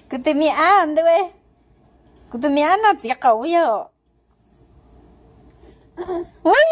Kuv tus me ab ntu, kuv tus me ab noj txiv qaub yog. Ui.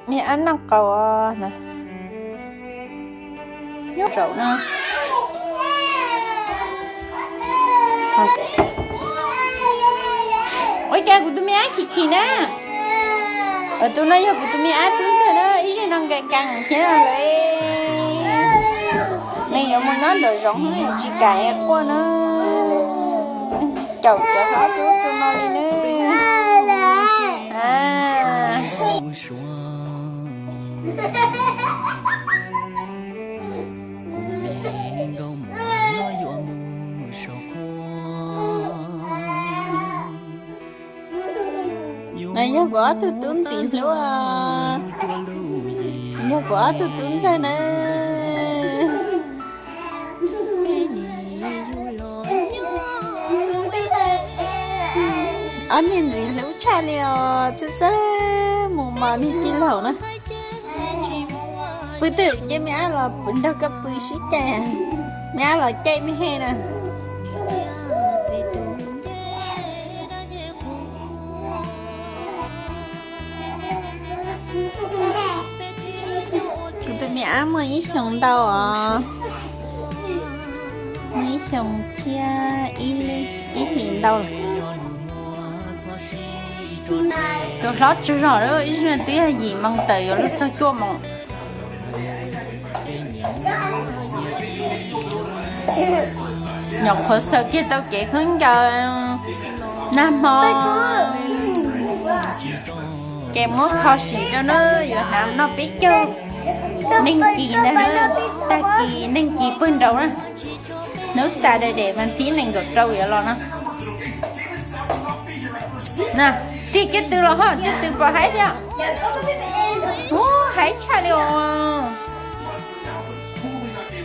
Me ab noj qaub na. Zaum no. Ua cas kuv tus me ab khim khim na. Tus no yog kuv tus me ab tub ntxawg na, ib zig no nkees nkees thiab lawm. Nws yuav mus nyob nraum zoov tsis kam quaj na. Caum cov hlob tub tus no li na. No yog kuv ob tug tub ntxim hlub, yog kuv ob tug tub ntxawg na. Ob niag ntxim hlub tshaj li os, txawj txawj mus mos niag tij laug na. Pw twg ces me ab los nrog koj pw sib caij, me ab los caij me he na. Kuv tus me ab muaj ib xyoos ntau os, muaj ib xyoos thiab ib hlis ntau lawm. Tus hlob tsaug zog lawm, ib zig twb yog yim moos tawm yuav luag txog cuaj moos. Nyuam qhuav xaws kiag tau kev khaub ncaws nag hmo, ces muab kho sim rau na, yuav hnav noj peb caug neeg kis ntag na, tag kis neeg kis pawg nraud na. Hnub Saturday mas thib nees nkaum rau yuav los no. Tig kiag tw los ho, tig tw pom haib thiab. Ub, haib tshaj li os.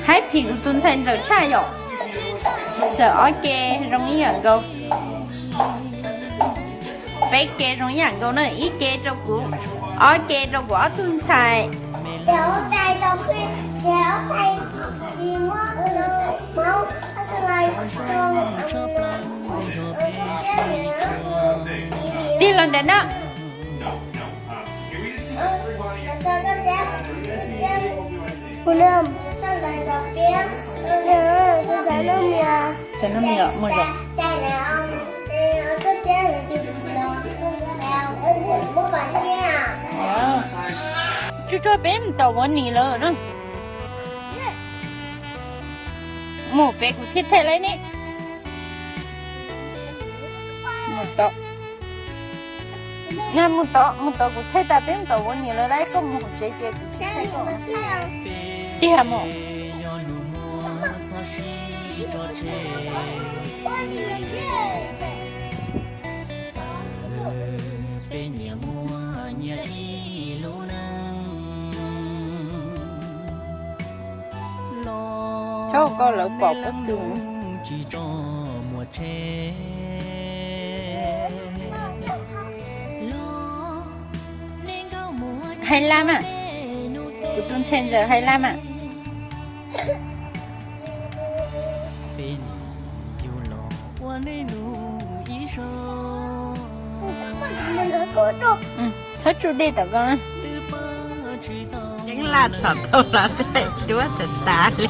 Haib phim kuv tus ntxhais ntxawm tshaj yom. Xawm ob ke zoo ib yam nkaus. Peb ke zoo ib yam nkaus na, ib ke rau kuv, ob ke rau kuv ob tug ntxhais. Tig los ntawm no. Xav noj mias, mus zaum. Tsuj tsuag peb mus tom ua nis lawm na. Mus pem kuv thiaj thaij lawm ne. Mus tom, mus tom, mus tom kuv thaij tas peb mus tom ua nis lawm lauj, koj mus hauv tsev ces kuv tsis thaij koj. Tiag mus. Txhob koj lawv pom pob tw. Hais laj mas, kuv tus ntxhais ntxawm hais laj mas. Txhob tsuj dej tom ko. Ceeb laj txhom tau los tsis muab tawm tas li.